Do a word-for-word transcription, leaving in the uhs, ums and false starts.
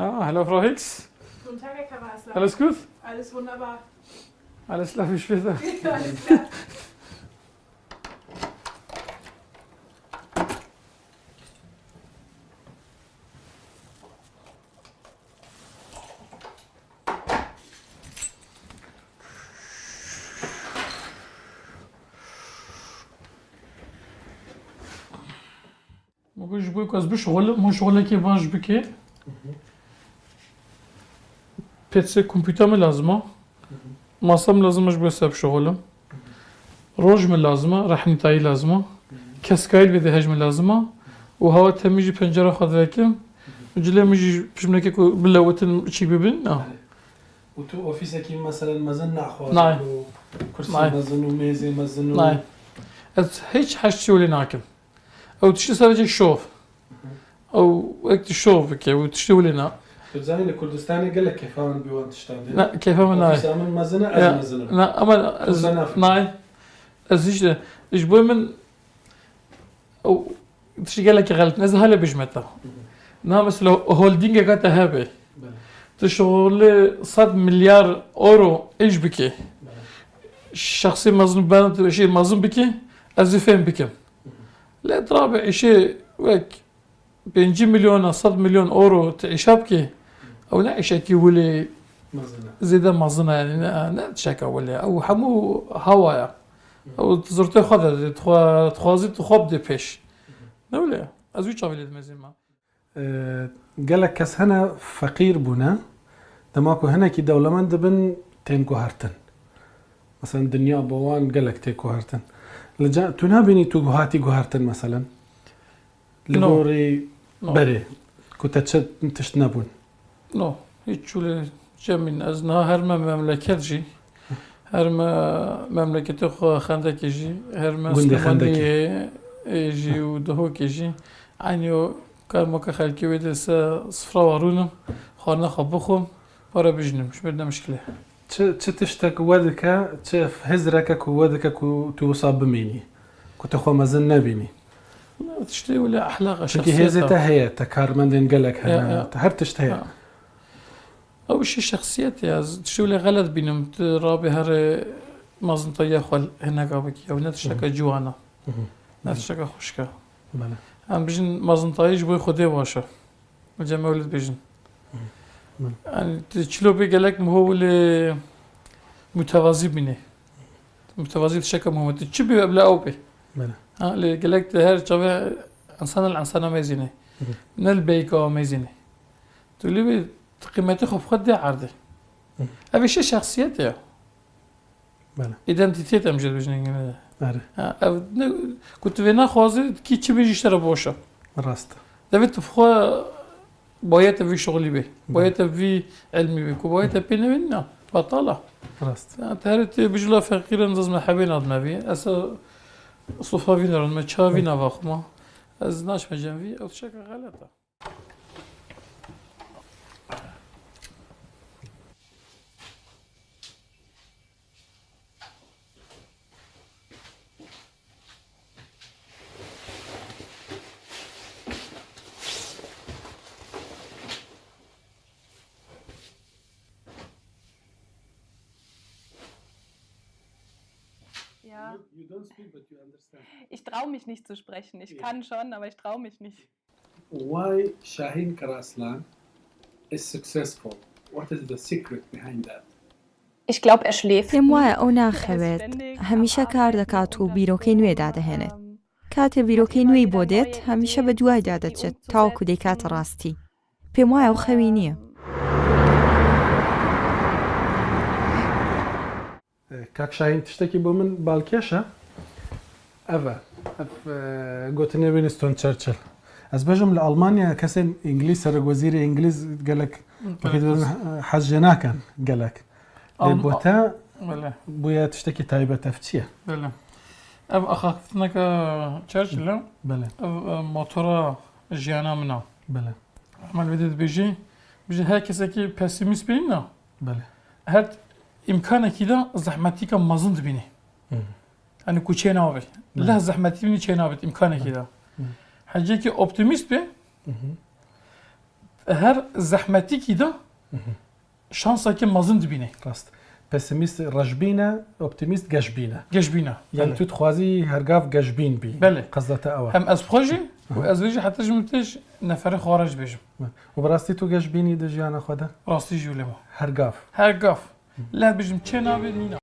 Ah, hallo Frau Hicks. Guten Tag, Herr Karasler. Alles gut? Alles wunderbar. Alles klar, wie später. Alles klar. Min got, ji bo ku ez bişixulim, hûn şixulekê baş bike. Pêt sê kompûter min lazim e. Masa min lazim e ji bo ser bişixulim. Roj min lazim e, rehnîtayî lazim e. Keskayî li vê dehê ji min lazim e. Û hewa temî jî pencera xwe divekim. Û cilê min jî pişmnekê ku bilewitin çîk bibin. Na. Û tu ofîsekî meselen mezin naxwazî Nayê. Û kursê Nayê. Mezin û mêzê mezin û Nayê. Ez hiç heşt çi wê lê nakim. Ew tiştî sadece şov. Ew wek tu şov bike, ew tiştî wile na. Tu dizanî li Kurdistanê gelek kefa min bi wan tiştan de. Na, kefa min nayê. Ofîsa min mezin e, ez Ya, mezin im. Na, ama Tu ez, sen afî. Nayê. Ez hiç de, ji bo min ew tiştî gelekî xelit. Ez hale bijme te. Na mesela holdîngeka te hebe. Bele. Tu şixulê sed milyar euro îş bike. Bele. Şexsê mezin ben tu işê mezin bike, ez ê fêm bikim. Lê drabe îşê wek pêncî milyon, sed milyon euro tu îşa bikî, ew ne îşekî wilê Mezin e. zêde mezin e, yani ne, ne tişeke wilê. Ew hemû hewa ye. Ew zirtê xwe de dê, dixwa-, dixwazî tu xwe bidê pêş. Ne wile? Ez wî çavê lê dimezînim. Ee, gelek kes hene feqîr bûne. Dema ku hinekî dewlemend dibin, tên guhertin. Mesela dinya bo wan gelek tê guhertin. Li ca-, tu nabînî tu hatî guhertin mesela? Li No. gorî No. berê, ku te çi tişt nebûn? No, hiç çûlê cemîn. Ez niha her me memleket jî, her me memleketê xwe Xendekê jî, her me Gundê Xendekê. Silêmaniyê, e, jî û Duhokê jî. Eynî o karmoka xelkê wê de se sifra warûnim, xwarina xwe bixwim, para bijînim, ji ber ne mişkile. Çi, çi tiştek we dike, çi hizreke ku we dike ku tu wisa bimînî, ku tu xwe mezin nebînî? Tiştê wile ehlaq e, Çunkî şexsiyet hêzê e. te heye, te karmendên gelek Ya, hene, ya. te her tişt heye. Ya. Ew işê şexsiyetê ye. Ez tiştê wile xelet bînim, tu rabê herê mezintayiya xwe hineka bikî. Ew ne tişteke Hı hı. ciwan e. Hı hı. Ne tişteke xweşik e. Bele. Em bijin mezintayî ji bo Xwedê baş e. Cem Mewlid bêjin. Hı. Hı. Yani, tu çilo bê gelek miho wile mutevazî bîne. Mutevazî tişteke muhim e. Tu çi bê bila ew bê. Bele. Ha, lê gelek tu her çavê insan li insana mezîne. Hı hı. Ne li beyka mezîne. Tu lê bê tu qîmetê xwe bi xwe dê erdê. Hı. Ev işê şexsiyetê ye. Bele. Îdentîtêt em jê dibêjin îngilîzce. Erê. Ha, ev ne, ku tu vê naxwazî, kî çi bêjî ji te re boş e. Rast e. Devê tu bi xwe bayê te vî şixulî bê. Bele. Bayê te vî ilmî bê. Ku bayê te pê nevên na, betal e. Rast. Ya, tu herê tê bijula feqîran zaz me hebê nadme vî. Ez e sofa vî nerin me, ça vî Bele. nava xwe ma. Ez naçme cem vî, ew tişteke xelet e. Ja. You, you don't speak, but you understand. Ich traue mich nicht zu sprechen. Ich Ja. kann schon, aber ich traue mich nicht. Why Şahîn Karaslan is successful? What is the secret behind that? Ich glaube, er schläft پێم nie. وایە ئەو Er ist ناخەوێت، ständig هەمیشە am کار Arbeiten دەکات و und بیرۆکەی نوێ versucht, دادەهێنێت. ähm, کاتێ بیرۆکەی نوێی بۆ دێت، هەمیشە بە دوایدا دەچێت تاوەکو دەیکاتە ڕاستی. پێم وایە ئەو خەوی نییە. Kak Şahîn, tiştekî bo min balkêş e. Ev e. Ev, e, gotinê Winston Churchill. Ez bêjim li Almanya kesên îngilîz, serekwezîrê îngilîz gelek Hı, wekî gelek dibêjin, hez jê nakin gelek. Lê Alm-, bo te Bele. bûye tiştekî taybet, ev çi ye? Bele. Ev axaftineka Churchill e. Bele. Ev, e, motora jiyana min e. Bele. Hemal vê dê dibêjî, bijî her kesekî pesîmîst bî na. Bele. Her îmkanekî de zehmetîka mezin dibînî. Hı. Yanî ku çê nabe. Hı. Leh zehmetî bînî çê nabe îmkanekî de. Hı. Hecekî optimîst be, Hı hı. Her zehmetîkî de şanseke mezin dibînî. Rast. Pesimîst rejbîn e, optimîst geşbîn e. Geşbîn e. Yani Belê. Tu dixwazî hergav geşbîn bî. Belê. Qezda te ew e. Hem ez xwe jî û ez vê jî heta ji min têj neferê xwe re jî bêjim. Û bi rastî tu geşbînî di jiyana xwe de? Rastî jî wile me. Hergav. Hergav. Lê bijim çê nabê nîna.